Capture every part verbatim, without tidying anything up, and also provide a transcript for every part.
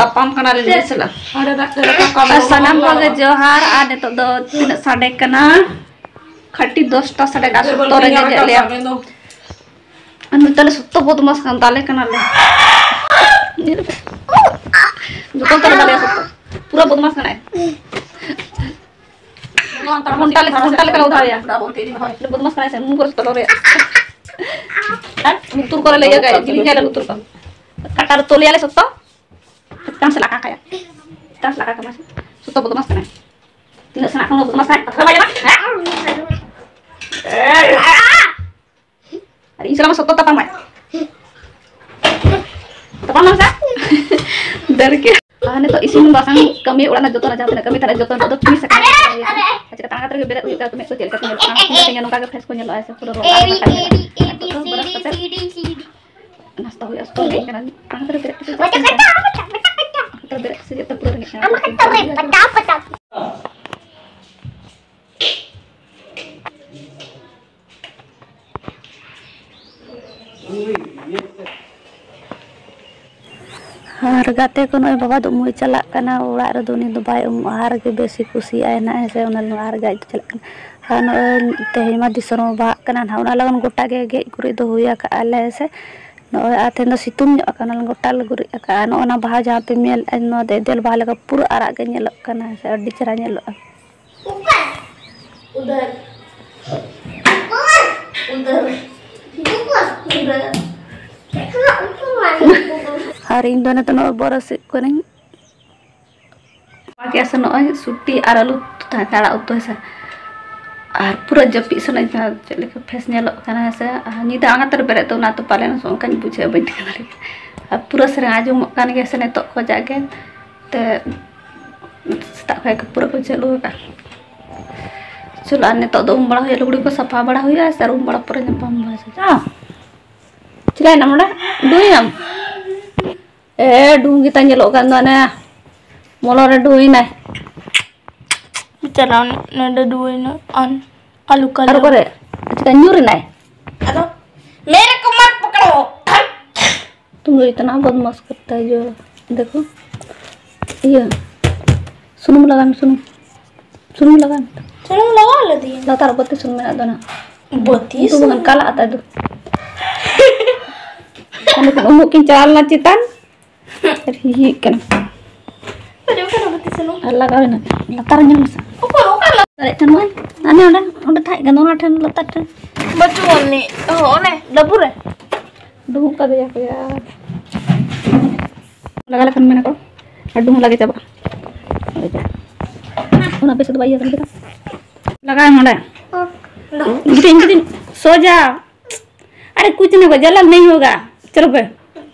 ᱛᱟᱯᱟᱢ ᱠᱟᱱᱟᱞᱮ ᱱᱤᱭᱟᱹ ᱥᱟᱞᱟᱜ᱾ ᱟᱨ ᱥᱟᱱᱟᱢ ᱠᱚᱜᱮ ᱡᱚᱦᱟᱨ᱾ ᱟᱨ ᱱᱤᱛᱚᱜ ᱫᱚ ᱛᱤᱱᱟᱹᱜ ᱥᱟᱰᱮ ᱠᱟᱱᱟ? ᱠᱷᱟᱹᱴᱤ ᱫᱚᱥᱴᱟ ᱥᱟᱰᱮ ᱮᱜᱟᱨᱚ ᱥᱚᱛᱛᱚᱨ ᱨᱮ ᱜᱮᱫ ᱞᱮᱭᱟ᱾ ᱟᱨ ᱱᱚᱛᱮ ᱞᱮ ᱥᱚᱛᱛᱚ ᱵᱚᱫᱢᱟᱥ ᱠᱟᱱ ᱫᱟᱞᱮ ᱠᱟᱱᱟᱞᱮ᱾ ᱡᱚᱛᱚ ᱛᱟᱞᱮ ᱫᱟᱞᱮᱭᱟ ᱥᱚᱛᱛᱚ᱾ ᱯᱩᱨᱟᱹ ᱵᱚᱫᱢᱟᱥ ᱠᱟᱱᱟᱭ᱾ ᱜᱷᱚᱱᱴᱟ ᱞᱮᱠᱟ, ᱜᱷᱚᱱᱴᱟ ᱞᱮᱠᱟ ᱞᱮ ᱩᱫᱷᱟᱣᱮᱭᱟ᱾ ᱵᱚᱫᱢᱟᱥ ᱠᱟᱱᱟᱭ ᱥᱮ, ᱢᱩ ᱠᱚᱨᱮ ᱥᱚᱛᱛᱚ ᱨᱮᱭᱟᱜ᱾ ᱟᱨ ᱞᱩᱛᱩᱨ ᱠᱚᱨᱮ ᱞᱮ ᱤᱭᱟᱹ ᱠᱟᱭᱟ, ᱡᱤᱞᱤᱧ ᱠᱟᱭᱟ ᱞᱮ ᱞᱩᱛᱩᱨ ᱠᱚ᱾ ᱠᱟᱴᱟ ᱨᱮ ᱛᱚᱞᱮᱭᱟᱞᱮ ᱥᱚᱛᱛᱚ᱾ ᱪᱮᱛᱟᱱ ᱥᱮᱫ ᱞᱟᱠᱟ ᱠᱟᱭᱟ᱾ ᱪᱮᱛᱟᱱ ᱥᱮᱫ ᱞᱟᱠᱟ ᱠᱟᱢᱟ ᱥᱮ᱾ ᱥᱚᱛᱛᱚ ᱵᱚᱫᱢᱟᱥ ᱠᱟᱱᱟᱭ᱾ ᱛᱤᱱᱟᱹᱜ ᱥᱮᱬᱟ ᱠᱷᱚᱱ ᱵᱚᱫᱢᱟᱥ ᱠᱟᱱᱟᱭ, ᱠᱟᱛᱷᱟ ᱵᱟᱭ ᱟᱸᱡᱚᱢᱟ᱾ ᱦᱮᱸ? ᱟᱨ ᱤᱧ ᱥᱟᱞᱟᱜ ᱢᱟ ᱥᱚᱛᱛᱚ ᱛᱟᱯᱟᱢᱟᱭ᱾ ᱛᱟᱯᱟᱢ ᱞᱟᱝ ᱥᱮ? ᱰᱟᱹᱨ ᱜᱮ᱾ ᱟᱨ ᱱᱤᱛᱚᱜ ᱤᱥᱤᱱ ᱵᱟᱥᱟᱝ ᱠᱟᱹᱢᱤ, ᱚᱲᱟᱜ ᱨᱮᱱᱟᱜ ᱡᱚᱛᱚᱱᱟᱜ ᱡᱟᱦᱟᱸ ᱛᱤᱱᱟᱹᱜ ᱠᱟᱹᱢᱤ ᱛᱟᱦᱮᱱᱟ, ᱡᱚᱛᱚ ᱱᱤᱛᱚᱜ ᱫᱚ ᱯᱤᱥ ᱟᱠᱟᱱᱟ᱾ ᱟᱨ ᱪᱮᱠᱟᱛᱮ ᱟᱬᱜᱟᱛ ᱨᱮᱜᱮ ᱵᱮᱨᱮᱫ ᱦᱩᱭᱩᱜ ᱛᱟᱭᱟ, ᱢᱮᱫ ᱠᱚ ᱪᱮᱫ ᱞᱮᱠᱟ ᱠᱚ ᱧᱮᱞᱚᱜ ᱠᱟᱱᱟ, ᱩᱱᱠᱩ ᱫᱚ ᱱᱚᱝᱠᱟ ᱜᱮ ᱯᱷᱨᱮᱥ ᱠᱚ ᱧᱮᱞᱚᱜᱼᱟ ᱥᱮ ᱯᱩᱨᱟᱹ ᱨᱚᱝ ᱟᱞᱟᱫᱟ ᱠᱟᱛᱮ᱾ ᱱᱤᱛᱚᱜ ᱫᱚ ᱵᱨᱟᱥ ᱠᱟᱛᱮ ᱱᱟᱥᱛᱟ ᱦᱩᱭᱩᱜᱼᱟ, ᱥᱩᱛᱟᱹᱢ ᱦᱮᱡ ᱠᱟᱱᱟ᱾ ᱟᱬᱜᱟᱛ ᱨᱮ ᱵᱮᱨᱮᱫ ᱠᱟᱛᱮ ᱪᱮᱫ ᱪᱤᱠᱟᱹᱭᱟ? ᱟᱬᱜᱟᱛ ᱨᱮ ᱵᱮᱨᱮᱫ ᱠᱟᱛᱮ ᱪᱮᱫ ᱯᱩᱨᱟᱹ ᱨᱮᱸᱜᱮᱡ ᱠᱟᱱᱟ᱾ ᱟᱨ ᱜᱟᱛᱮ ᱠᱚ ᱱᱚᱜᱼᱚᱭ ᱵᱟᱵᱟ ᱫᱚ ᱩᱢᱩᱜ ᱮ ᱪᱟᱞᱟᱜ ᱠᱟᱱᱟ, ᱚᱲᱟᱜ ᱨᱮᱫᱚ ᱩᱱᱤ ᱫᱚ ᱵᱟᱭ ᱩᱢᱩᱜᱼᱟ, ᱟᱨ ᱜᱮ ᱵᱮᱥᱤ ᱠᱩᱥᱤᱭᱟᱜᱼᱟᱭ ᱱᱟᱜ, ᱦᱮᱸ ᱥᱮ? ᱚᱱᱟ ᱞᱟᱹᱜᱤᱫ ᱟᱨ ᱜᱮ ᱟᱡ ᱫᱚ ᱪᱟᱞᱟᱜ ᱠᱟᱱᱟ᱾ ᱟᱨ ᱱᱚᱜᱼᱚᱭ ᱛᱮᱦᱮᱧ ᱢᱟ ᱫᱤᱥᱚᱢ ᱨᱮᱢᱟ ᱵᱟᱦᱟᱜ ᱠᱟᱱᱟ ᱱᱟᱜ, ᱚᱱᱟ ᱞᱟᱹᱜᱤᱫ ᱜᱚᱴᱟ ᱜᱮ ᱜᱮᱡ ᱜᱩᱨᱤᱡ ᱫᱚ ᱦᱩᱭ ᱟᱠᱟᱫᱼᱟ ᱞᱮ, ᱦᱮᱸ ᱥᱮ? ᱱᱚᱜᱼᱚᱭ ᱟᱨ ᱛᱮᱦᱮᱧ ᱫᱚ ᱥᱤᱛᱩᱝ ᱧᱚᱜ ᱟᱠᱟᱱᱟ, ᱜᱚᱴᱟ ᱞᱮ ᱜᱩᱨᱤᱡ ᱟᱠᱟᱫᱼᱟ᱾ ᱱᱚᱜᱼᱚ ᱱᱟ ᱵᱟᱦᱟ ᱡᱟᱦᱟᱸ ᱯᱮ ᱧᱮᱞᱮᱫᱼᱟ, ᱱᱚᱣᱟ ᱫᱚ ᱮᱫᱮᱞ ᱵᱟᱦᱟ ᱞᱮᱠᱟ ᱯᱩᱨᱟᱹ ᱟᱨᱟᱜ ᱜᱮ ᱧᱮᱞᱚᱜ ᱠᱟᱱᱟ, ᱦᱮᱸ ᱥᱮ? ᱟᱹᱰᱤ ᱪᱮᱦᱨᱟ ᱧᱮᱞᱚᱜᱼᱟ᱾ ऊपर, उधर, ऊपर, उधर। ऊपर, उधर। देखो ना, ऊपर वाले को। ᱟᱨ ᱤᱧ ᱫᱚ ᱱᱤᱛᱚᱜ ᱱᱚᱜᱼᱚᱭ ᱵᱚᱨᱚᱥᱮᱫ ᱠᱟᱹᱱᱟᱹᱧ᱾ ᱜᱮᱥ ᱱᱚᱜᱼᱚᱭ ᱥᱩᱴᱤ ᱟᱨ ᱟᱹᱞᱩ ᱛᱟᱦᱮᱸ ᱠᱟᱱᱟ, ᱟᱲᱟᱜ ᱩᱛᱩ ᱦᱮᱸ ᱥᱮ᱾ ᱟᱨ ᱯᱩᱨᱟᱹ ᱡᱟᱹᱯᱤᱫ ᱥᱟᱱᱟᱧ ᱠᱟᱱᱟ, ᱪᱮᱫ ᱞᱮᱠᱟ ᱯᱷᱮᱥ ᱧᱮᱞᱚᱜ ᱠᱟᱱᱟ ᱦᱮᱸ ᱥᱮ᱾ ᱟᱨ ᱧᱤᱫᱟᱹ ᱟᱬᱜᱟᱛ ᱨᱮ ᱵᱮᱨᱮᱫ ᱫᱚ ᱚᱱᱟ ᱛᱚ ᱯᱟᱞᱮᱱ ᱚᱱᱠᱟᱧ ᱵᱩᱡᱷᱟᱹᱣᱟ, ᱵᱟᱹᱧ ᱴᱷᱤᱠᱟᱹ ᱫᱟᱲᱮᱭᱟᱜ ᱠᱟᱱᱟ᱾ ᱟᱨ ᱯᱩᱨᱟᱹ ᱥᱮᱨᱮᱧ ᱟᱸᱡᱚᱢᱚᱜ ᱠᱟᱱ ᱜᱮᱭᱟ ᱥᱮ ᱱᱤᱛᱚᱜ ᱠᱷᱚᱡᱟᱜ ᱜᱮ᱾ ᱛᱮ ᱥᱮᱛᱟᱜ ᱠᱷᱚᱡ ᱜᱮ ᱯᱩᱨᱟᱹ ᱠᱚ ᱪᱟᱹᱞᱩ ᱟᱠᱟᱫ᱾ ᱪᱚᱞᱚ, ᱟᱨ ᱱᱤᱛᱚᱜ ᱫᱚ ᱩᱢ ᱵᱟᱲᱟ ᱦᱩᱭᱩᱜᱼᱟ, ᱞᱩᱜᱽᱲᱤ ᱠᱚ ᱥᱟᱯᱷᱟ ᱵᱟᱲᱟ ᱦᱩᱭᱩᱜᱼᱟ, ᱥᱮ ᱟᱨ ᱩᱢ ᱵᱟᱲᱟ ᱯᱚᱨᱮ ᱧᱟᱯᱟᱢ ᱵᱚᱱ ᱥᱮ ᱪᱮᱫ? ᱪᱤᱠᱟᱹᱭᱮᱱᱟᱢ ᱚᱸᱰᱮ? ᱰᱩᱭᱟᱢ? ᱮ, ᱰᱩᱝ ᱜᱮᱛᱟ ᱧᱮᱞᱚᱜ ᱠᱟᱱ ᱫᱚ ᱚᱱᱮ ᱢᱚᱞᱚᱝ ᱨᱮ ᱰᱩᱭ ᱮᱱᱟᱭ᱾ ᱪᱟᱞᱟᱣ ᱱᱚᱰᱮ ᱰᱩᱭ ᱮᱱᱟ ᱟᱨ ᱟᱞᱩ ᱠᱟᱞᱟᱨ᱾ ᱟᱨ ᱚᱠᱟᱨᱮ? ᱪᱤᱠᱟ ᱧᱩᱨ ᱮᱱᱟᱭ? ᱟᱫᱚ ᱢᱮᱨᱮ ᱠᱚ ᱢᱟᱨ ᱯᱚᱠᱲᱚ᱾ तुम लोग इतना बदमाश करता है जो ᱫᱮᱠᱷᱳ, ᱤᱭᱟᱹ, ᱥᱩᱱᱩᱢ ᱞᱟᱜᱟᱣ ᱢᱮ, ᱥᱩᱱᱩᱢ᱾ ᱥᱩᱱᱩᱢ ᱞᱟᱜᱟᱣ ᱢᱮ᱾ ᱥᱩᱱᱩᱢ ᱞᱟᱜᱟᱣ ᱞᱮᱫᱤᱧ᱾ ᱞᱟᱛᱟᱨ ᱵᱟᱹᱛᱤ ᱥᱩᱱᱩᱢ ᱢᱮᱱᱟᱜ ᱫᱚ ᱱᱟᱜ᱾ ᱵᱟᱹᱛᱤ ᱩᱛᱩ ᱵᱟᱠᱷᱟᱱ ᱥᱩᱱᱩᱢ? ᱠᱟᱞᱟᱜᱼᱟ ᱛᱟᱭ ᱫᱚ᱾ ᱩᱢᱩᱜ ᱠᱤᱱ ᱪᱟᱞᱟᱣ ᱞᱮᱱᱟ ᱪᱮᱛᱟᱱ᱾ ᱟᱨ ᱦᱤᱡᱤᱜ ᱠᱟᱱᱟ᱾ ᱟᱨ ᱞᱟᱜᱟᱣ ᱮᱱᱟ᱾ ᱞᱟᱛᱟᱨ ᱨᱮ ᱧᱮᱞ ᱢᱮᱥᱮ᱾ ᱚᱠᱚᱭ, ᱚᱠᱟ ᱞᱟ- ᱫᱟᱲᱮᱭᱟᱜ ᱠᱟᱱ ᱱᱚᱜᱼᱚᱭ᱾ ᱦᱟᱱᱮ ᱚᱸᱰᱮ, ᱚᱸᱰᱮ ᱛᱟᱦᱮᱸ ᱠᱟᱱᱟ, ᱚᱱᱟ ᱴᱷᱮᱱ ᱞᱟᱛᱟᱨ ᱴᱷᱮᱱ᱾ ᱵᱟᱹᱪᱩᱜ ᱟᱹᱱᱤᱡ᱾ ᱚ, ᱚᱱᱮ ᱰᱟᱹᱵᱩ ᱨᱮ᱾ ᱰᱩᱵᱩᱜ ᱠᱟᱫᱮᱭᱟ ᱠᱚ ᱭᱟ᱾ ᱞᱟᱜᱟᱣ ᱞᱮᱠᱷᱟᱱ ᱢᱮᱱᱟᱠᱚ, ᱟᱹᱰᱩ ᱦᱚᱸ ᱞᱟᱜᱮ ᱪᱟᱵᱟᱜᱼᱟ᱾ ᱚᱱᱟ ᱵᱮᱥ ᱫᱚ ᱵᱟᱭ ᱤᱭᱟᱹ ᱠᱟᱱᱟ᱾ ᱞᱟᱜᱟᱣ ᱱᱚᱰᱮ᱾ ᱜᱤᱫᱤᱧ, ᱜᱤᱫᱤᱧ, ᱥᱚᱡᱟ᱾ अरे कुछ नहीं होगा, जलन नहीं होगा। चलो बे।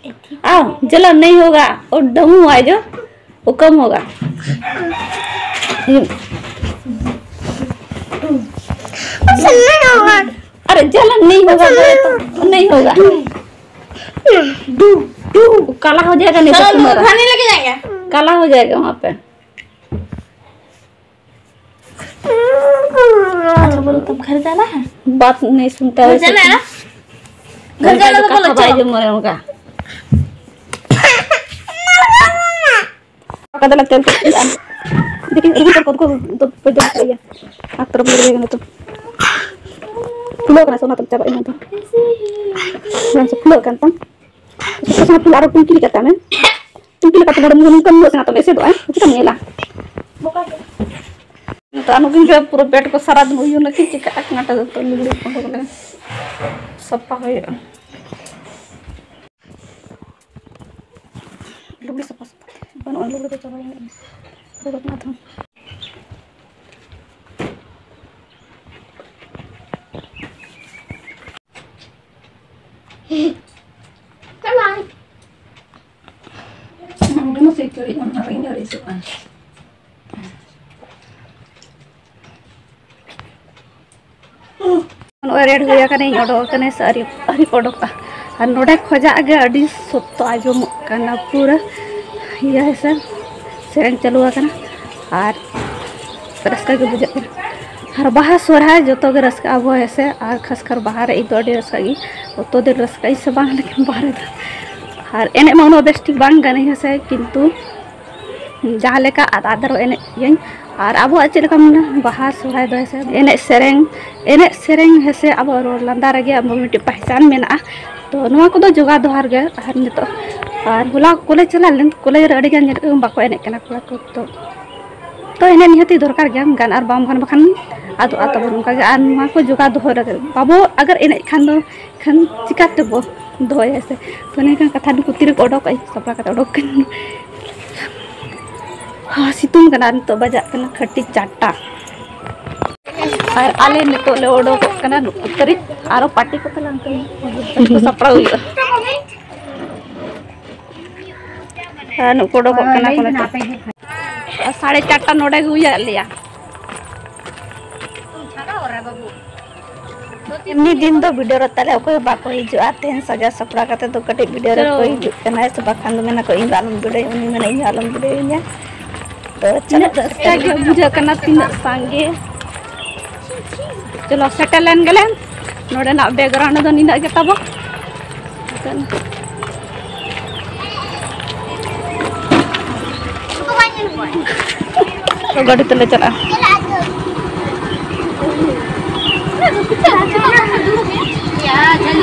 आओ, जलन नहीं होगा। और डमू आ जो, वो कम होगा। अरे जलन नहीं होगा, बोले तो नहीं होगा। डू, डू, काला हो जाएगा नहीं तो तुम्हारा। काला हो जाएगा वहाँ पे। अच्छा बोलो, तब घर जाना है? बात नहीं सुनता है घर वैसे जाना है तुम। ना? घर जाना तो बोलो, चलो। जो मरे होगा। Kadala tel ko. Dikit, dikit ko ko do pwede ko yan. Atro mo rin ito. Pulo ka na sa natong taba ito. Yan sa pulo ka na. Sa sa pulo araw kung kiri ka tamen. Kung kiri ka tamen mo kung kamo sa natong ese do ay. Kita mo nila. Ito ano kung puro bed ko sarado mo yun na kiki ka ak ngata do to lulu ko ko. Sapa ko yun. ᱞᱩᱜᱽᱲᱤ ᱥᱟᱯᱷᱟ ᱥᱟᱯᱷᱟ ᱵᱟᱹᱱᱩᱜᱼᱟ, ᱞᱩᱜᱽᱲᱤ ᱫᱚ ᱪᱟᱵᱟᱭᱮᱱᱟ᱾ ᱵᱚᱫᱚᱞ ᱢᱟ ᱛᱟᱢ᱾ ᱪᱟᱞᱟᱭ᱾ ᱱᱚᱰᱮ ᱢᱟ ᱥᱮ ᱪᱚᱲᱤᱡ ᱚᱱᱟ ᱨᱮᱧ ᱟᱹᱲᱤᱥᱚᱜᱼᱟ᱾ ᱱᱚᱜᱼᱚᱭ ᱨᱮᱰ ᱦᱩᱭ ᱟᱠᱟᱱᱟᱹᱧ, ᱚᱰᱚᱠ ᱟᱠᱟᱱᱟᱹᱧ ᱥᱮ ᱟᱹᱣᱨᱤ, ᱟᱹᱣᱨᱤ ᱠᱚ ᱚᱰᱚᱠᱟ᱾ ᱟᱨ ᱱᱚᱰᱮ ᱠᱷᱚᱡᱟᱜ ᱜᱮ ᱟᱹᱰᱤ ᱥᱚᱠᱛᱚ ᱟᱸᱡᱚᱢᱚᱜ ᱠᱟᱱᱟ, ᱯᱩᱨᱟᱹ ᱤᱭᱟᱹ ᱦᱮᱸ ᱥᱮ, ᱥᱮᱨᱮᱧ ᱪᱟᱹᱞᱩ ᱟᱠᱟᱱᱟ ᱟᱨ ᱨᱟᱹᱥᱠᱟᱹ ᱜᱮ ᱵᱩᱡᱷᱟᱹᱜ ᱠᱟᱱᱟ᱾ ᱟᱨ ᱵᱟᱦᱟ ᱥᱚᱨᱦᱟᱭ ᱡᱚᱛᱚ ᱜᱮ ᱨᱟᱹᱥᱠᱟᱹ ᱟᱵᱚ ᱦᱮᱸ ᱥᱮ, ᱟᱨ ᱠᱷᱟᱥ ᱠᱟᱨ ᱵᱟᱦᱟ ᱨᱮ ᱤᱧ ᱫᱚ ᱟᱹᱰᱤ ᱨᱟᱹᱥᱠᱟᱹᱜ ᱜᱤᱧ, ᱚᱛᱚ ᱫᱤᱱ ᱨᱟᱹᱥᱠᱟᱹᱜ ᱤᱧ ᱥᱮ ᱵᱟᱝ, ᱞᱮᱠᱤᱱ ᱵᱟᱦᱟ ᱨᱮᱫᱚ ᱟᱨ ᱮᱱᱮᱡ ᱢᱟ ᱩᱱᱟᱹᱜ ᱵᱮᱥ ᱴᱷᱤᱠ ᱵᱟᱝ ᱜᱟᱱᱟᱹᱧ ᱦᱮᱸ ᱥᱮ, ᱠᱤᱱᱛᱩ ᱡᱟᱦᱟᱸ ᱞᱮᱠᱟ ᱟᱫ ᱟᱫ ᱨᱮᱦᱚᱸ ᱮᱱᱮᱡ ᱜᱤᱭᱟᱹᱧ᱾ ᱟᱨ ᱟᱵᱚᱣᱟᱜ ᱪᱮᱫ ᱞᱮᱠᱟ ᱢᱮᱱᱟᱜᱼᱟ, ᱵᱟᱦᱟ ᱥᱚᱦᱨᱟᱭ ᱫᱚ ᱦᱮᱸ ᱥᱮ, ᱮᱱᱮᱡ ᱥᱮᱨᱮᱧ, ᱮᱱᱮᱡ ᱥᱮᱨᱮᱧ ᱦᱮᱸ ᱥᱮ, ᱟᱵᱚᱣᱟᱜ ᱨᱚᱲ ᱞᱟᱸᱫᱟ ᱨᱮᱜᱮ ᱟᱵᱚ ᱢᱤᱫᱴᱮᱱ ᱯᱮᱦᱪᱟᱱ ᱢᱮᱱᱟᱜᱼᱟ᱾ ᱛᱚ ᱱᱚᱣᱟ ᱠᱚᱫᱚ ᱡᱚᱜᱟᱣ ᱫᱚᱦᱚ ᱨᱮᱜᱮ᱾ ᱟᱨ ᱱᱤᱛᱚᱜ, ᱟᱨ ᱦᱚᱞᱟ ᱠᱚᱞᱮᱡᱽ ᱪᱟᱞᱟᱣ ᱞᱮᱱ, ᱠᱚᱞᱮᱡᱽ ᱨᱮ ᱟᱹᱰᱤ ᱜᱟᱱ ᱧᱮᱞ ᱠᱮᱫ ᱠᱚᱣᱟ ᱵᱟᱠᱚ ᱮᱱᱮᱡ ᱠᱟᱱᱟ ᱠᱚᱲᱟ ᱠᱚ᱾ ᱛᱚ ᱛᱚ ᱮᱱᱮᱡ ᱱᱤᱦᱟᱹᱛᱤ ᱫᱚᱨᱠᱟᱨ ᱜᱮᱭᱟ, ᱜᱟᱱ ᱟᱨ ᱵᱟᱝ ᱜᱟᱱ ᱵᱟᱠᱷᱟᱱ ᱟᱫᱚᱜᱼᱟ ᱛᱟᱵᱚᱱ ᱚᱱᱠᱟᱜᱮ᱾ ᱟᱨ ᱱᱚᱣᱟ ᱠᱚ ᱡᱚᱜᱟᱣ ᱫᱚᱦᱚ ᱞᱟᱹᱜᱤᱫ ᱵᱟᱵᱚ, ᱟᱜᱟᱨ ᱮᱱᱮᱡ ᱠᱷᱟᱱ ᱫᱚ ᱠᱷᱟᱱ ᱪᱤᱠᱟ ᱛᱮᱵᱚ ᱫᱚᱦᱚᱭᱟ ᱥᱮ? ᱛᱚ ᱱᱤᱭᱟᱹ ᱠᱟᱛᱷᱟ ᱱᱩᱠᱩ ᱛᱤᱨᱮᱠᱚ ᱚᱰᱚᱠᱚᱜᱼᱟ, ᱥᱟᱯᱲᱟᱣ ᱠᱟᱛᱮ ᱚᱰᱚᱠ ᱠᱟᱱᱟ᱾ ᱦᱟ, ᱥᱤᱛᱩᱝ ᱠᱟᱱᱟ, ᱱᱤᱛᱚᱜ ᱵᱟᱡᱟᱜ ᱠᱟᱱᱟ ᱠᱷᱟᱹᱴᱤ ᱪᱟᱨᱴᱟ᱾ ᱟᱨ ᱟᱞᱮ ᱱᱤᱛᱚᱜ ᱞᱮ ᱚᱰᱚᱠᱚᱜ ᱠᱟᱱᱟ, ᱱᱩᱠᱩ ᱛᱟᱹᱨᱤᱡ ᱟᱨᱚ ᱯᱟᱨᱴᱤ ᱠᱚ ᱛᱟᱞᱟᱝ ᱠᱚ ᱥᱟᱯᱲᱟᱣ ᱦᱩᱭᱩᱜᱼᱟ᱾ ᱟᱨ ᱱᱩᱠᱩ ᱚᱰᱚᱠᱚᱜ ᱠᱟᱱᱟ ᱠᱚ ᱱᱤᱛᱚᱜ᱾ ᱥᱟᱲᱮ ᱪᱟᱨᱴᱟ ᱱᱚᱰᱮ ᱜᱮ ᱦᱩᱭ ᱟᱫ ᱞᱮᱭᱟ᱾ ᱮᱢᱱᱤ ᱫᱤᱱ ᱫᱚ ᱵᱷᱤᱰᱤᱭᱳ ᱨᱮ ᱛᱟᱞᱮ ᱚᱠᱚᱭ ᱦᱚᱸ ᱵᱟᱠᱚ ᱦᱤᱡᱩᱜᱼᱟ, ᱛᱮᱦᱮᱧ ᱥᱟᱡᱟᱣ ᱥᱟᱯᱲᱟᱣ ᱠᱟᱛᱮ ᱫᱚ ᱠᱟᱹᱴᱤᱡ ᱵᱷᱤᱰᱤᱭᱳ ᱨᱮ ᱪᱚᱞᱚ᱾ ᱠᱚ ᱦᱤᱡᱩᱜ ᱠᱟᱱᱟ ᱥᱮ, ᱵᱟᱠᱷᱟᱱ ᱫᱚ ᱢᱮᱱᱟ ᱠᱚ ᱤᱧ ᱫᱚ ᱟᱞᱚᱢ ᱵᱷᱤᱰᱤᱭᱳᱧᱟ, ᱩᱱᱤ ᱢᱮᱱᱟ ᱤᱧ ᱦᱚᱸ ᱟᱞᱚᱢ ᱵᱷᱤᱰᱤᱭᱳᱧᱟ᱾ ᱛᱚ ᱪᱚᱞᱚ, ᱛᱤᱱᱟᱹᱜ ᱨᱟᱹᱥᱠᱟᱹ ᱜᱮ ᱵᱩᱡᱷᱟᱹᱜ ᱠᱟᱱᱟ, ᱛᱤᱱᱟᱹᱜ ᱥᱟᱸᱜᱮ᱾ ᱪᱚᱞᱚ ᱥᱮᱴᱮᱨ ᱞᱮᱱ ᱜᱮᱞᱮ᱾ ᱱᱚᱰᱮᱱᱟᱜ ᱵᱮᱠᱜᱨᱟᱣᱩᱱᱰ ᱫᱚ ᱱᱤᱱᱟᱹᱜ ᱜᱮ ᱛᱟᱵᱚ᱾ ᱜᱟᱹᱰᱤ ᱛᱮᱞᱮ ᱪᱟᱞᱟᱜᱼᱟ᱾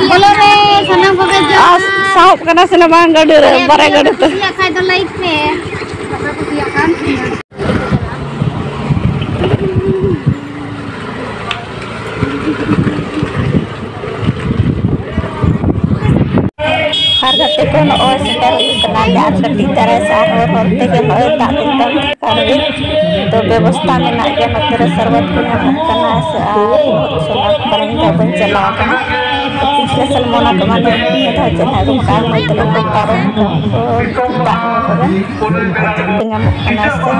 ᱵᱚᱞᱚ ᱨᱮ ᱥᱟᱱᱟᱢ ᱠᱚᱜᱮ ᱡᱚᱦᱟᱨ᱾ ᱟᱨ ᱥᱟᱦᱚᱵ ᱠᱟᱱᱟ ᱥᱮ ᱵᱟᱝ ᱜᱟᱹᱰᱤ ᱨᱮ, ᱵᱟᱨᱭᱟ ᱜᱟᱹᱰᱤ ᱛᱮ᱾ ᱠᱩᱥᱤᱭᱟᱜ ᱠᱷᱟᱡ ᱫᱚ ᱞᱟᱭᱤᱠ ᱯᱮ᱾ ᱵᱟᱯᱮ ᱠᱩᱥᱤᱭᱟᱜ ᱠᱷᱟᱱ ᱟᱨ ᱜᱟᱛᱮ ᱠᱚ, ᱱᱚᱜᱼᱚᱭ ᱥᱮᱴᱮᱨ ᱦᱩᱭᱩᱜ ᱠᱟᱱᱟ ᱟᱞᱮ ᱟᱨ ᱠᱟᱹᱴᱤᱡ ᱫᱷᱟᱨᱟ ᱥᱮ, ᱟᱨ ᱦᱚᱨ ᱦᱚᱨ ᱛᱮᱜᱮ ᱱᱚᱜᱼᱚᱭ ᱫᱟᱜ ᱵᱚᱛᱚᱞ ᱠᱟᱨ ᱜᱮ᱾ ᱛᱚ ᱵᱮᱵᱚᱥᱛᱷᱟ ᱢᱮᱱᱟᱜ ᱜᱮᱭᱟ, ᱱᱚᱛᱮ ᱨᱮ ᱥᱚᱨᱵᱚᱛ ᱠᱚ ᱧᱟᱢᱚᱜ ᱠᱟᱱᱟ ᱥᱮ, ᱟᱨ ᱥᱚᱨᱵᱚᱛ ᱠᱚ ᱵᱟᱹᱧ ᱪᱟᱞᱟᱣ ᱠᱟᱱᱟ᱾ ᱯᱤᱪᱷᱞᱮ ᱥᱟᱞ ᱢᱚᱱᱟ ᱠᱚ ᱢᱟᱱᱮ ᱢᱤᱫ ᱫᱷᱟᱣ ᱪᱮᱫ ᱦᱚᱸ ᱵᱟᱝ, ᱢᱟᱹᱭ ᱛᱟᱠᱚ ᱠᱚ ᱯᱟᱨᱚᱢ ᱠᱟᱱᱟ ᱠᱚ ᱫᱟᱜ ᱧᱩ ᱠᱚᱨᱮ᱾ ᱪᱮᱫ ᱠᱚ ᱧᱟᱢᱚᱜ ᱠᱟᱱᱟ ᱥᱮ,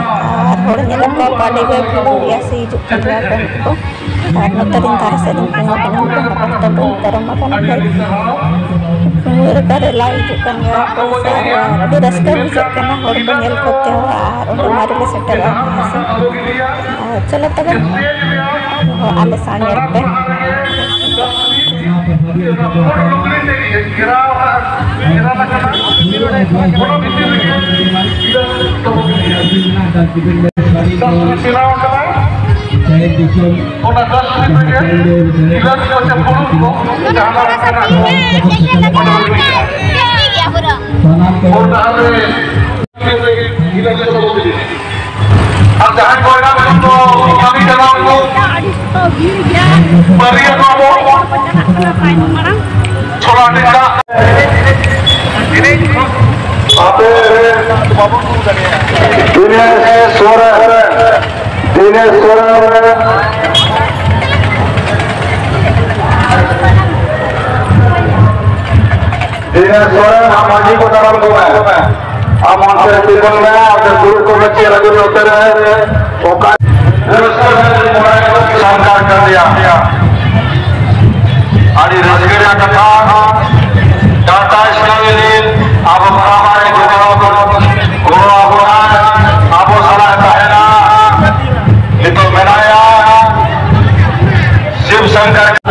ᱟᱨ ᱦᱚᱲ ᱧᱮᱞᱮᱫ ᱠᱚᱣᱟ ᱠᱚ ᱟᱹᱰᱤ ᱜᱮ ᱵᱷᱤᱲ ᱜᱮᱭᱟ ᱥᱮ, ᱦᱤᱡᱩᱜ ᱠᱟᱱ ᱜᱮᱭᱟ ᱠᱚ ᱩᱱᱠᱩ᱾ ᱟᱨ ᱱᱚᱛᱮ ᱨᱤᱧ ᱫᱷᱟᱨᱮ ᱥᱮᱫ ᱨᱤᱧ ᱛᱤᱸᱜᱩ ᱠᱟᱱᱟ, ᱩᱱᱠᱩ ᱦᱚᱸ ᱦᱚᱨ ᱛᱮ ᱵᱟᱹᱧ ᱯᱟᱨᱚᱢ ᱟᱠᱟᱱᱟ᱾ ᱠᱷᱟᱡ ᱠᱩᱢᱟᱹᱨ ᱚᱠᱟᱨᱮ ᱞᱟᱭ ᱦᱤᱡᱩᱜ ᱠᱟᱱ ᱜᱮᱭᱟ ᱠᱚ ᱥᱮ, ᱟᱨ ᱟᱹᱰᱤ ᱨᱟᱹᱥᱠᱟᱹ ᱵᱩᱡᱷᱟᱹᱜ ᱠᱟᱱᱟ ᱦᱚᱲ ᱠᱚ ᱧᱮᱞ ᱠᱚᱛᱮ ᱦᱚᱸ᱾ ᱟᱨ ᱚᱸᱰᱮ ᱢᱟᱨᱮ ᱞᱮ ᱥᱮᱴᱮᱨᱚᱜᱼᱟ ᱦᱮᱸ ᱥᱮ᱾ ᱟᱨ ᱪᱚᱞᱚ ᱛᱚᱵᱮ, ᱟᱨᱦᱚᱸ ᱟᱞᱮ ᱥᱟᱶ ᱧᱮᱞ ᱯᱮ᱾ ᱚᱱᱟ ᱵᱷᱤᱛᱤᱨ ᱨᱮᱜᱮ ᱜᱤᱨᱟᱹ ᱫᱚᱦᱚ ᱠᱮᱫᱮᱭᱟ᱾ ᱰᱟᱥᱴᱵᱤᱱ ᱵᱮᱱᱟᱣ ᱟᱠᱟᱱᱟ᱾ ᱚᱱᱟ ᱰᱟᱥᱴᱵᱤᱱ ᱨᱮᱜᱮ ᱜᱤᱨᱟᱹ ᱠᱚ ᱥᱮ ᱯᱷᱩᱲᱩᱜ ᱠᱚ ᱡᱟᱦᱟᱱᱟᱜ ᱞᱮᱠᱟᱱᱟᱜ ᱠᱚ ᱚᱰᱚᱠ ᱜᱤᱰᱤᱭᱟ᱾ ᱦᱚᱨ ᱰᱟᱦᱟᱨ ᱨᱮ ᱟᱨ ᱡᱟᱦᱟᱸᱭ ᱠᱚ ᱮᱱᱟᱝ ᱠᱷᱚᱱ ᱠᱚ ᱠᱟᱹᱢᱤ ᱠᱟᱱᱟ, ᱩᱱᱠᱩ ᱢᱟᱹᱨᱤᱭᱟᱹ ᱠᱚ ᱟᱵᱚ ᱪᱷᱚᱞᱟ ᱱᱮᱛᱟ᱾ ᱟᱯᱮ ᱫᱤᱱᱮᱥ ᱥᱚᱨᱮᱱ, ᱫᱤᱱᱮᱥ ᱥᱚᱨᱮᱱ, ᱫᱤᱱᱮᱥ ᱥᱚᱨᱮᱱ, ᱟᱢ ᱢᱟᱹᱡᱷᱤ ᱠᱚ ᱫᱟᱨᱟᱢ ᱠᱚᱢᱮ᱾ ᱟᱢ ᱚᱱᱛᱮ ᱨᱮ ᱛᱤᱸᱜᱩᱱ ᱢᱮ, ᱚᱱᱛᱮ ᱫᱩᱲᱩᱵ ᱠᱚᱜ ᱢᱮ, ᱪᱮᱫ ᱞᱟᱹᱜᱤᱫ ᱱᱚᱛᱮ ᱨᱮ ᱚᱠᱟ ᱨᱟᱹᱥᱠᱟᱹ ᱥᱟᱱᱛᱟᱲ ᱠᱟᱱ ᱜᱮᱭᱟ᱾ ᱟᱹᱰᱤ ᱨᱟᱹᱥᱠᱟᱹ ᱨᱮᱭᱟᱜ ᱠᱟᱛᱷᱟ, ᱴᱟᱴᱟ ᱥᱴᱤᱞ ᱟᱵᱚ ᱛᱟᱞᱟᱨᱮ ᱜᱚᱲᱚ, ᱜᱚᱲᱚ ᱟᱵᱚᱱᱟᱭ, ᱟᱵᱚ ᱥᱟᱞᱟᱜ ᱛᱟᱦᱮᱱᱟ, ᱱᱤᱛᱚᱜ ᱢᱮᱱᱟᱭᱟ ᱥᱤᱵ ᱥᱚᱝᱠᱚᱨ᱾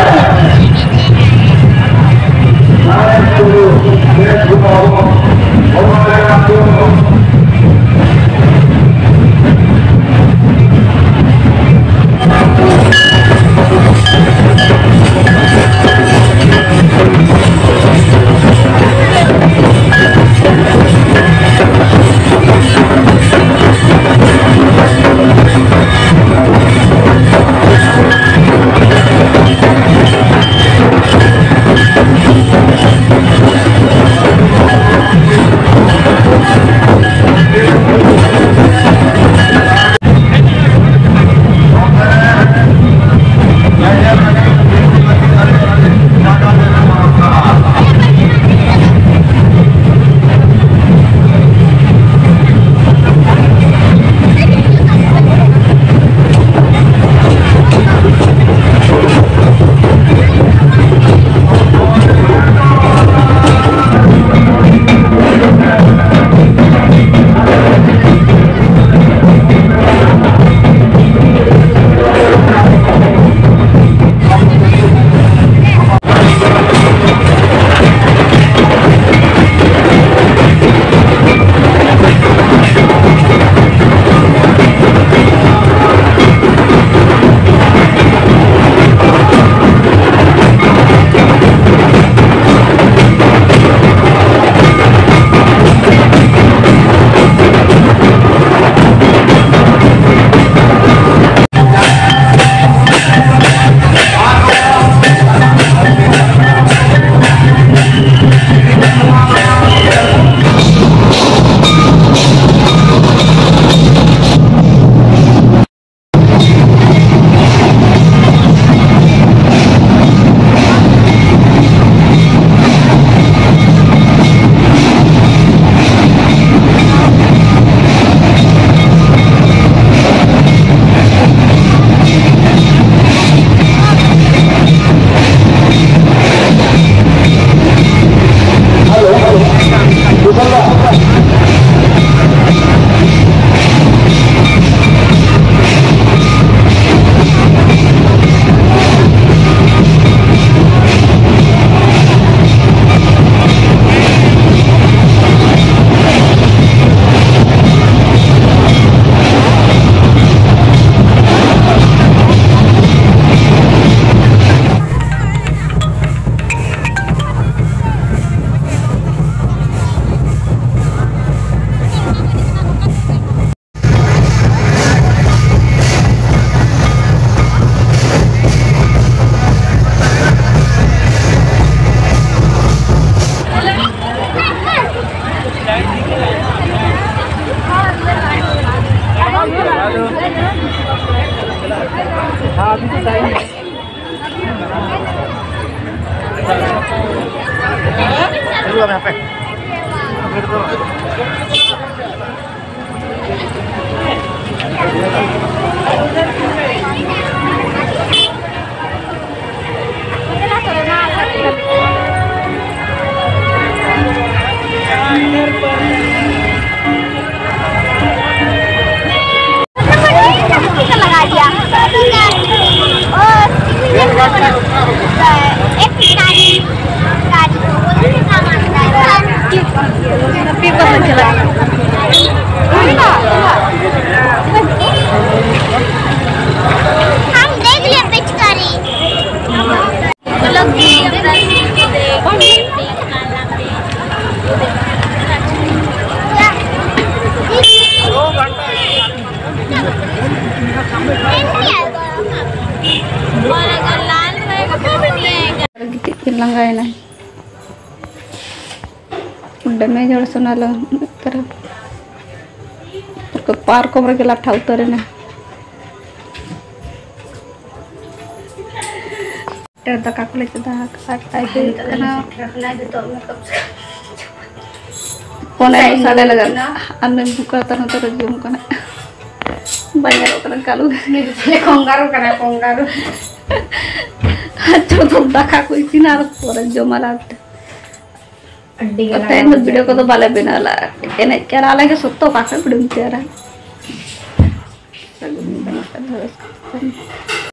एक गाड़ी, गाड़ी को बोलते हैं, सामान गाड़ी। पेपर में चला। हम देख लिए पिचकारी। मतलब कि ᱜᱤᱛᱤᱡ ᱠᱤᱱ ᱞᱟᱸᱜᱟᱭᱮᱱᱟ᱾ ᱰᱮᱢᱮ ᱡᱚᱲ ᱥᱚᱱᱟ ᱞᱮ ᱩᱱᱟᱹᱜ ᱛᱟᱨᱟ᱾ ᱯᱟᱨᱠᱚᱢ ᱨᱮᱜᱮ ᱞᱟᱴᱷᱟ ᱩᱛᱟᱹᱨ ᱮᱱᱟ᱾ ᱰᱷᱮᱨ ᱫᱟᱠᱟ ᱠᱚᱞᱮ ᱪᱚᱸᱫᱟ ᱟᱠᱟᱫᱼᱟ, ᱟᱭ ᱦᱩᱭᱩᱜ ᱠᱟᱱᱟ᱾ ᱯᱷᱳᱱ ᱮ ᱥᱟᱰᱮ ᱞᱟᱜᱟᱫ᱾ ᱟᱨ ᱱᱩᱭ ᱵᱩᱠᱟ ᱛᱟᱨ ᱱᱚᱛᱮ ᱨᱮ ᱡᱚᱢ ᱠᱟᱱᱟ᱾ ᱵᱟᱭ ᱧᱮᱞᱚᱜ ᱠᱟᱱᱟ ᱠᱟᱞᱩ᱾ ᱩᱱᱤ ᱫᱚ ᱪᱮᱞᱮ ᱠᱚᱝᱜᱟᱨᱩ ᱠᱟᱱᱟ, ᱠᱚᱝᱜᱟᱨᱩ᱾ ᱟᱨ ᱡᱚᱛᱚ ᱫᱟᱠᱟ ᱠᱚ ᱤᱥᱤᱱᱟ ᱟᱨ ᱯᱚᱨᱮ ᱡᱚᱢᱟ ᱞᱟᱦᱟᱛᱮ᱾ ᱟᱹᱰᱤ ᱜᱮ ᱛᱮᱦᱮᱧ ᱫᱚ ᱞᱟᱸᱜᱟ ᱵᱷᱤᱰᱤᱭᱳ ᱠᱚᱫᱚ ᱵᱟᱞᱮ ᱵᱮᱱᱟᱣ ᱞᱟᱜᱼᱟ᱾ ᱮᱱᱮᱡ ᱠᱟᱱᱟ ᱟᱞᱮ ᱜᱮ ᱥᱚᱠᱛᱚ, ᱚᱠᱟ ᱠᱷᱚᱱ ᱵᱷᱤᱰᱤᱭᱳᱢ ᱛᱮᱭᱟᱨᱟ?